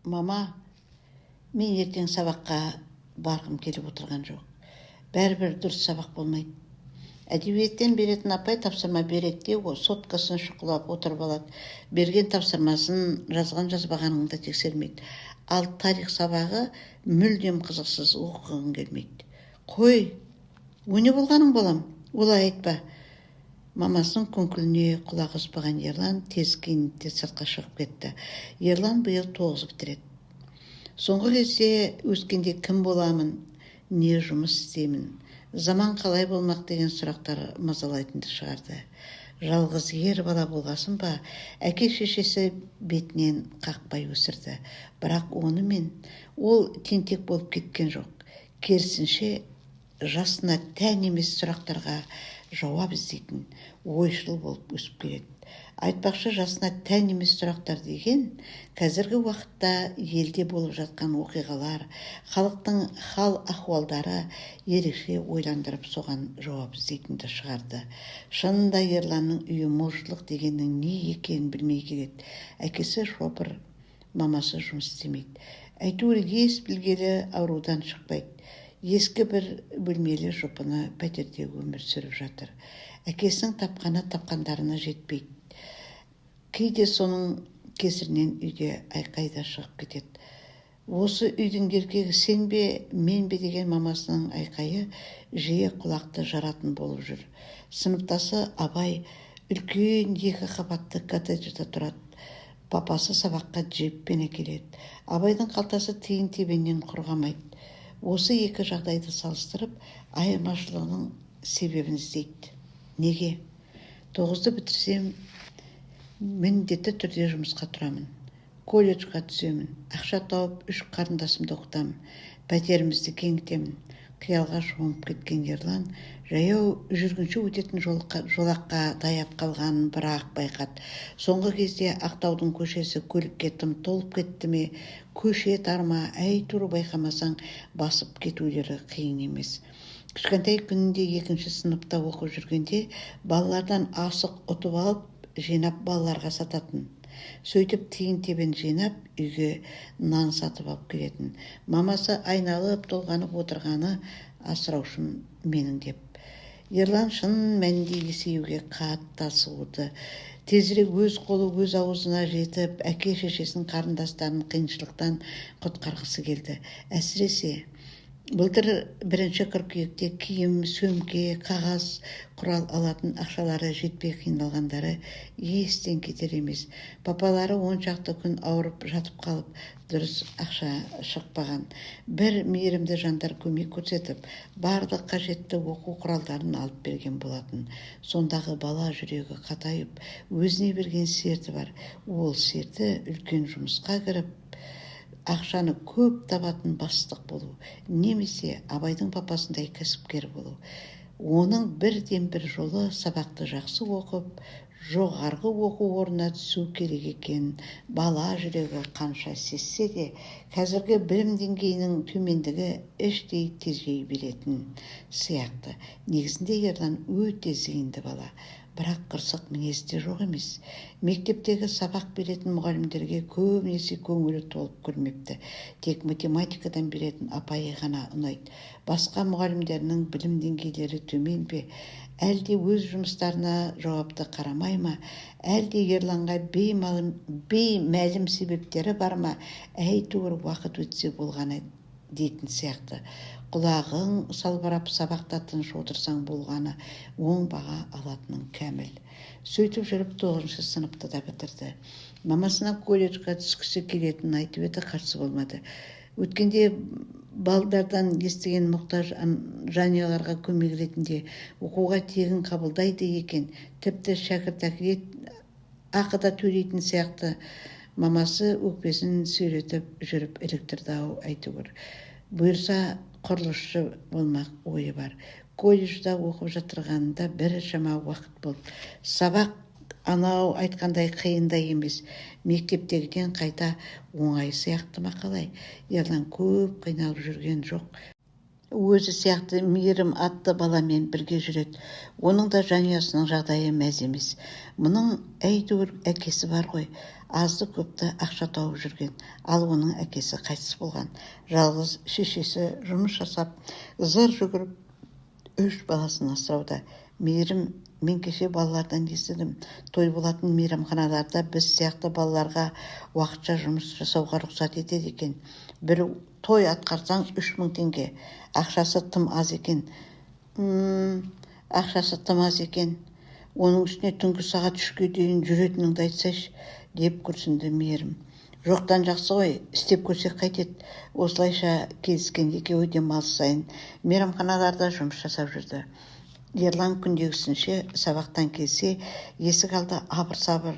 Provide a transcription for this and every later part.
Мама, мен ертең сабаққа барғым келіп отырған жоқ. Бәрібір дұрыс сабақ болмайды. Әдебиеттен беретін апай тапсырма береді де, ол соткасын шұқылап отырып алады. Берген тапсырмасын жазған жазбағаныңды тексермейді. Ал тарих сабағы мүлдем қызықсыз, оқығың келмейді. Қой, о не болғаның, балам, олай айтпа. Мамасының күңкіліне құлақ аспаған Ерлан тез киінді де сыртқа шығып кетті. Ерлан биыл 9 бітіреді. Соңғы кезде өскенде кім боламын, не жұмыс істеймін, заман қалай болмақ деген сұрақтар мазалайтынды шығарды. Жалғыз ер бала болғасын ба, әке-шешесі бетінен қақпай өсірді. Бірақ онымен ол тентек болып кеткен жоқ. Керісінше, жасына тән емес сұрақтарға жауап іздейтін ойшыл болып өсіп келеді. Айтпақшы, жасына тән емес сұрақтар деген қазіргі уақытта елде болып жатқан оқиғалар, халықтың хал-ахуалдары ерекше ойландырып, соған жауап іздейтінді шығарды. Шынында, Ерланның үйі молшылық дегеннің не екенін білмей келеді. Әкесі шопыр, мамасы жұмыс істемейді. Әйтеуір ес білгелі аурудан шықпайды. Ескі бір бөлмелі жұпыны пәтерде өмір сүріп жатыр. Әкесінің тапқаны тапқандарына жетпейді. Кейде соның кесірінен үйде айқай да шығып кетеді. Осы үйдің еркегі сен бе, мен бе деген мамасының айқайы жиі құлақты жаратын болып жүр. Сыныптасы Абай үлкен екі қабатты коттеджде тұрады. Папасы сабаққа джиппен әкеледі. Абайдың қалтасы тиын-тебеннен құрғамайды. Осы екі жағдайды салыстырып, айырмашылығының себебін іздейді. Неге? 9-ды бітірсем, міндетті түрде жұмысқа тұрамын. Колледжға түсемін. Ақша тауып, үш қарындасымды оқытамын. Пәтерімізді кеңітемін. Қиялға шомып кеткен Ерлан жаяу жүргінші өтетін жолаққа таяп қалғанын бірақ байқады. Соңғы кезде Ақтаудың көшесі көлікке тым толып кетті ме, көше тар ма, әйтеуір байқамасаң басып кетулері қиын емес. Кішкентай күнінде екінші сыныпта оқып жүргенде балалардан асық ұтып алып, жинап балаларға сататын. Сөйтіп тиын-тебен жинап, үйге нан сатып алып келетін. Мамасы айналып толғанып отырғаны асыраушым менің деп. Ерлан шын мәнінде есеюге қатты асығуды. Тезірек өз қолы өз аузына жетіп, әке-шешесін, қарындастарын қиыншылықтан құтқарғысы келді. Әсіресе былтыр 1 қыркүйекте киім, сөмке, қағаз, құрал алатын ақшалары жетпей қиналғандары естен кетер емес. Папалары 10 шақты күн ауырып жатып қалып, дұрыс ақша шықпаған. Бір мейірімді жандар көмек көрсетіп, барлық қажетті оқу құралдарын алып берген болатын. Сондағы бала жүрегі қатайып, өзіне берген серті бар. Ол серті үлкен жұмысқа кіріп, ақшаны көп табатын бастық болу немесе Абайдың папасындай кәсіпкер болу. Оның бірден бір жолы сабақты жақсы оқып, жоғарғы оқу орнына түсу керек екен. Бала жүрегі қанша сезсе де, қазіргі білім деңгейінің төмендігі іштей тежей беретін сияқты. Негізінде Ерлан өте зейінді бала, бірақ қырсық мінезі де жоқ емес. Мектептегі сабақ беретін мұғалімдерге көбінесе көңілі толып көрмепті. Тек математикадан беретін апайы ғана ұнайды. Басқа мұғалімдерінің білім деңгейлері төмен бе, әлде өз жұмыстарына жауапты қарамай ма, әлде Ерланға беймәлім себептері бар ма, әйтеуір уақыт өтсе болғаны дейтін сияқты. Құлағың салбырап, сабақта тыныш отырсаң болғаны, оң баға алатының кәміл. Сөйтіп жүріп тоғызыншы сыныпты да бітірді. Мамасына колледжге түскісі келетінін айтып еді, қарсы болмады. Өткенде балдардан естіген мұқтаж жанұяларға көмек ретінде оқуға тегін қабылдайды екен, тіпті шәкіртақы ақы да төлейтін сияқты. Мамасы өкпесін сүйретіп жүріп іліктірді-ау әйтеуір. Бұйырса, құрылысшы болмақ ойы бар. Колледжда оқып жатырғанында біршама уақыт болды. Сабақ анау айтқандай қиын да емес, мектептегіден қайта оңай сияқты ма, қалай? Ерлан көп қиналып жүрген жоқ. Өзі сияқты Мейірім атты баламен бірге жүреді. Оның да жанұясының жағдайы мәз емес. Мұның әйтеуір әкесі бар ғой, азды-көпті ақша тауып жүрген. Ал оның әкесі қайтыс болған. Жалғыз шешесі жұмыс жасап, зыр жүгіріп үш баласын асырауда. Мейірім, мен кеше балалардан естідім, той болатын мейрамханаларда біз сияқты балаларға уақытша жұмыс жасауға рұқсат етеді екен. Бір той атқарсаң 3000 теңге. Ақшасы тым аз екен. Ақшасы тым аз екен. Оның үстіне түнгі сағат 3-ке дейін жүретініңді айтсайшы, деп күрсінді Мейірім. Жоқтан жақсы ғой, істеп көрсек қайтеді. Осылайша келіскен екеуі демалыс сайын мейрамханаларда жұмыс жасап жүрді. Ерлан күндегісінше сабақтан келсе, есік алды абыр-сабыр.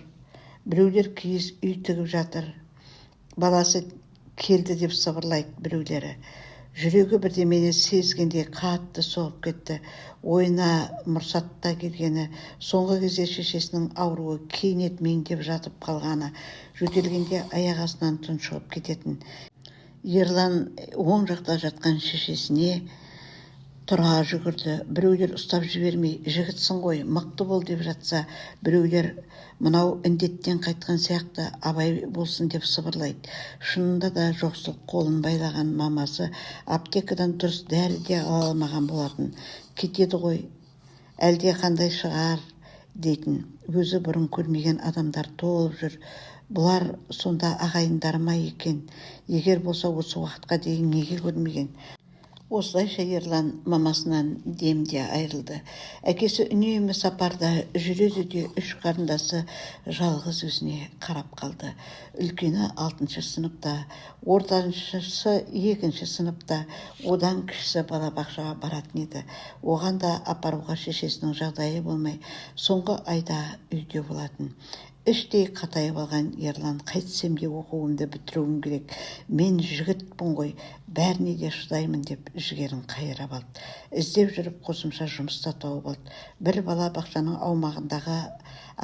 Біреулер киіз үй тігіп жатыр. Баласы келді деп сыбырлайды біреулері. Жүрегі бірдемені сезгендей қатты соғып кетті. Ойына Мұрсатта келгені, соңғы кезде шешесінің ауруы кенет меңдеп жатып қалғаны, жөтелгенде аяқ астынан тұншығып кететін. Ерлан оң жақта жатқан шешесіне тұра жүгірді. Біреулер ұстап жібермей, жігітсің ғой, мықты бол деп жатса, біреулер мынау індеттен қайтқан сияқты, абай болсын деп сыбырлайды. Шынында да жоқсылық қолын байлаған мамасы аптекадан дұрыс дәрі де ала алмаған болатын. Кетеді ғой, әлде қандай шығар дейтін. Өзі бұрын көрмеген адамдар толып жүр. Бұлар сонда ағайындары ма екен? Егер болса, осы уақытқа дейін неге көрмеген? Осылайша Ерлан мамасынан демде айырылды. Әкесі үнемі сапарда жүреді де, үш қарындасы жалғыз өзіне қарап қалды. Үлкені 6 сыныпта, ортаншысы 2 сыныпта, одан кішісі балабақшаға баратын еді. Оған да апаруға шешесінің жағдайы болмай, соңғы айда үйде болатын. Іштей қатайып алған Ерлан, қайтсем де оқуымды бітіруім керек, мен жігітпін ғой, бәріне де шыдаймын деп жігерін қайрап алды. Іздеп жүріп қосымша жұмыс та тауып алды. Бір бала бақшаның аумағындағы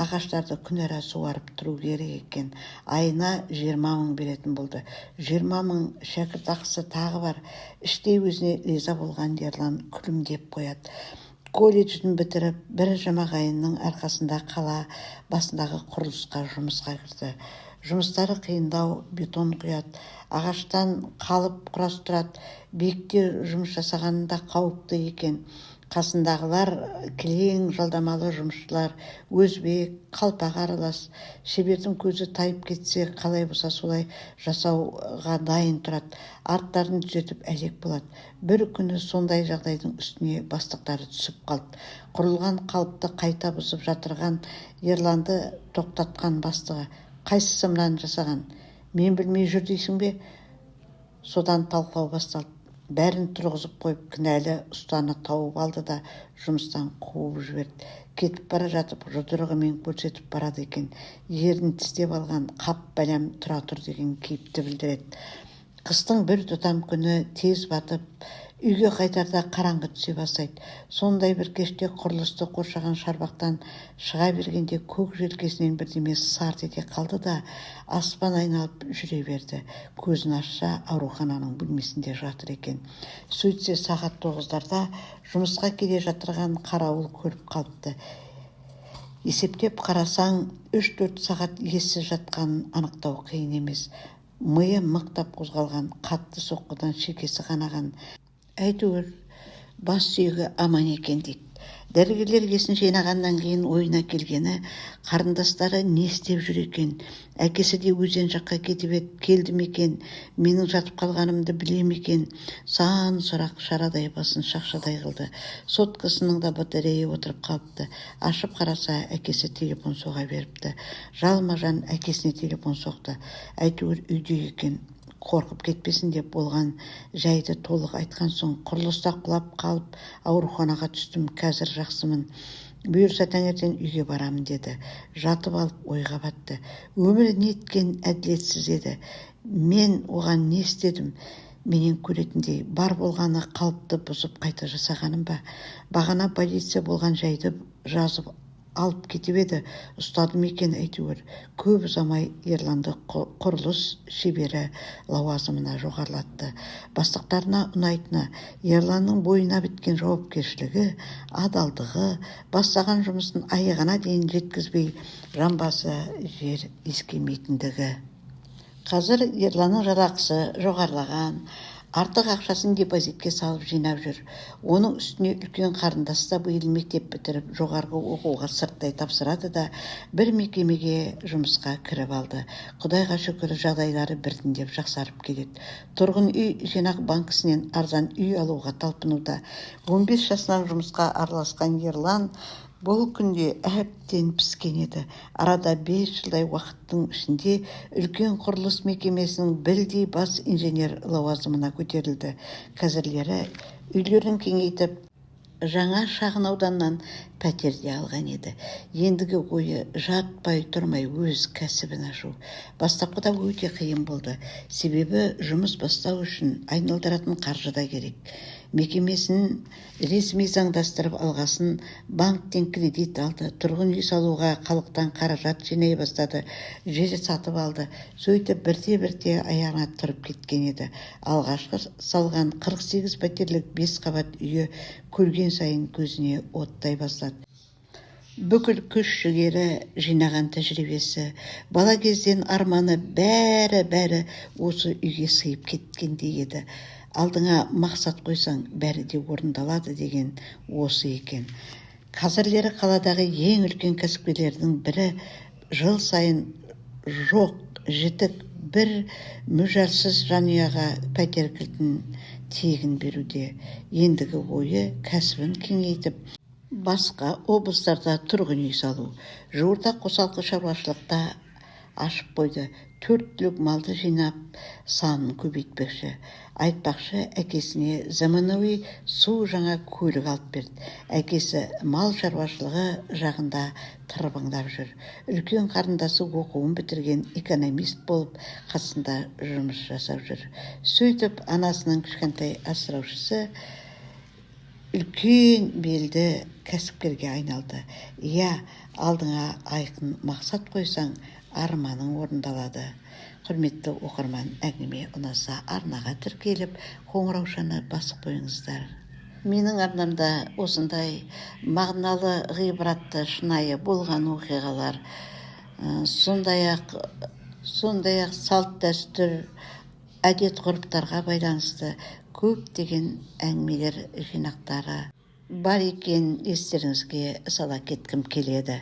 ағаштарды күн ара суарып тұру керек екен. Айына 20 мың беретін болды. 20 мың шәкірт ақысы тағы бар. Іштей өзіне риза болған Ерлан күлімдеп қояды. Колледжін бітіріп, бір жамағайынның арқасында қала басындағы құрылысқа жұмысқа кірді. Жұмыстары қиындау, бетон құяды, ағаштан қалып құрастырады. Биікте жұмыс жасағанында қауіпті екен. Қасындағылар кілең жалдамалы жұмысшылар, өзбек, қалпақ аралас. Шебердің көзі тайып кетсе, қалай болса солай жасауға дайын тұрады. Арттарын түзетіп әлек болады. Бір күні сондай жағдайдың үстіне бастықтары түсіп қалды. Құрылған қалыпты қайта бұзып жатырған Ерланды тоқтатқан бастығы: «Қайсысы мынаны жасаған? Мен білмей жүр дейсің бе?» Содан талқылау басталды. Бәрін тұрғызып қойып, кінәлі ұстаны тауып алды да жұмыстан қуып жіберді. Кетіп бара жатып жұдырығымен көрсетіп барады екен. Ерін тістеп алған, қап бәлем тұра тұр деген кейіпті білдіреді. Қыстың бір тұтам күні тез батып, үйге қайтарда қараңғы түсе бастайды. Сондай бір кеште құрылысты қоршаған шарбақтан шыға бергенде көк желкесінен бірдеме сарт ете қалды да, аспан айналып жүре берді. Көзін ашса, аурухананың бөлмесінде жатыр екен. Сөйтсе, сағат 9-дарда жұмысқа келе жатырған қарауыл көріп қалыпты. Есептеп қарасаң, 3-4 сағат ессіз жатқанын анықтау қиын емес. Миы мықтап қозғалған, қатты соққыдан шекесі қанаған. Әйтеуір бас сүйегі аман екен дейді. Дәрігерлер есін жинағаннан кейін ойына келгені, қарындастары не істеп жүр екен? Әкесі де өзен жаққа кетіп еді, келді ме екен? Менің жатып қалғанымды біле ме екен? Сан сұрақ шарадай басын шақшадай қылды. Соткасының да батарея отырып қалыпты. Ашып қараса, әкесі телефон соға беріпті. Жалма-жан әкесіне телефон соқты. Әйтеуір үйде екен. Қорқып кетпесін деп болған жайды толық айтқан соң, құрылыста құлап қалып ауруханаға түстім, қазір жақсымын, бұйырса таңертең үйге барамын деді. Жатып алып ойға батты. Өмір неткен әділетсіз еді. Мен оған не істедім? Менен көретіндей бар болғаны қалыпты бұзып қайта жасағаным ба? Бағана полиция болған жайды жазып Алып кетіп еді, ұстады ма екен әйтеуір. Көп ұзамай Ерланды құрылыс шебері лауазымына жоғарылатты. Бастықтарына ұнайтыны Ерланның бойына біткен жауапкершілігі, адалдығы, бастаған жұмысын аяғына дейін жеткізбей жамбасы жер иіскемейтіндігі. Қазір Ерланның жалақысы жоғарылаған, артық ақшасын депозитке салып жинап жүр. Оның үстіне үлкен қарындасы да биыл мектеп бітіріп, жоғарғы оқуға сырттай тапсырады да, бір мекемеге жұмысқа кіріп алды. Құдайға шүкір, жағдайлары біртіндеп жақсарып келеді. Тұрғын үй жинақ банкісінен арзан үй алуға талпынуда. 15 жасынан жұмысқа араласқан Ерлан бұл күнде әбден піскен еді. Арада 5 жылдай уақыттың ішінде үлкен құрылыс мекемесінің білдей бас инженер лауазымына көтерілді. Қазірлері үйлерін кеңейтіп, жаңа шағын ауданнан пәтер де алған еді. Ендігі ойы жатпай тұрмай өз кәсібін ашу. Бастапқыда өте қиын болды, себебі жұмыс бастау үшін айналдыратын қаржы да керек. Мекемесін ресми заңдастырып алғасын, банктен кредит алды, тұрғын үй салуға халықтан қаражат жинай бастады, жер сатып алды. Сөйтіп, бірте-бірте аяғына тұрып кеткен еді. Алғашқы салған 48 пәтерлік бес қабат үйі көрген сайын көзіне оттай бастады. Бүкіл күш-жігері, жинаған тәжірибесі, бала кезден арманы, бәрі-бәрі осы үйге сыйып кеткендей еді. Алдыңа мақсат қойсаң, бәрі де орындалады деген осы екен. Қазірлері қаладағы ең үлкен кәсіпкерлердің бірі жыл сайын жоқ жітік бір мүжарсыз жанұяға пәтер кілтін тегін беруде. Ендігі ойы кәсібін кеңейтіп, басқа облыстарда тұрғын үй салу. Жуырда қосалқы шаруашылықта ашып қойды. Төрт түлік малды жинап, санын көбейтпекші. Айтпақшы, әкесіне заманауи су жаңа көлік алып берді. Әкесі мал шаруашылығы жағында тырбыңдап жүр. Үлкен қарындасы оқуын бітірген, экономист болып қасында жұмыс жасап жүр. Сөйтіп, анасының кішкентай асыраушысы үлкен белді кәсіпкерге айналды. Иә, алдыңа айқын мақсат қойсаң, арманың орындалады. Құрметті оқырман, әңгіме ұнаса, арнаға тіркеліп, қоңыраушаны басып қойыңыздар. Менің арнамда осындай мағыналы, ғибратты, шынайы болған оқиғалар, сондай-ақ салт дәстүр, әдет ғұрыптарға байланысты көптеген әңгімелер жинақтары бар екенін естеріңізге сала кеткім келеді.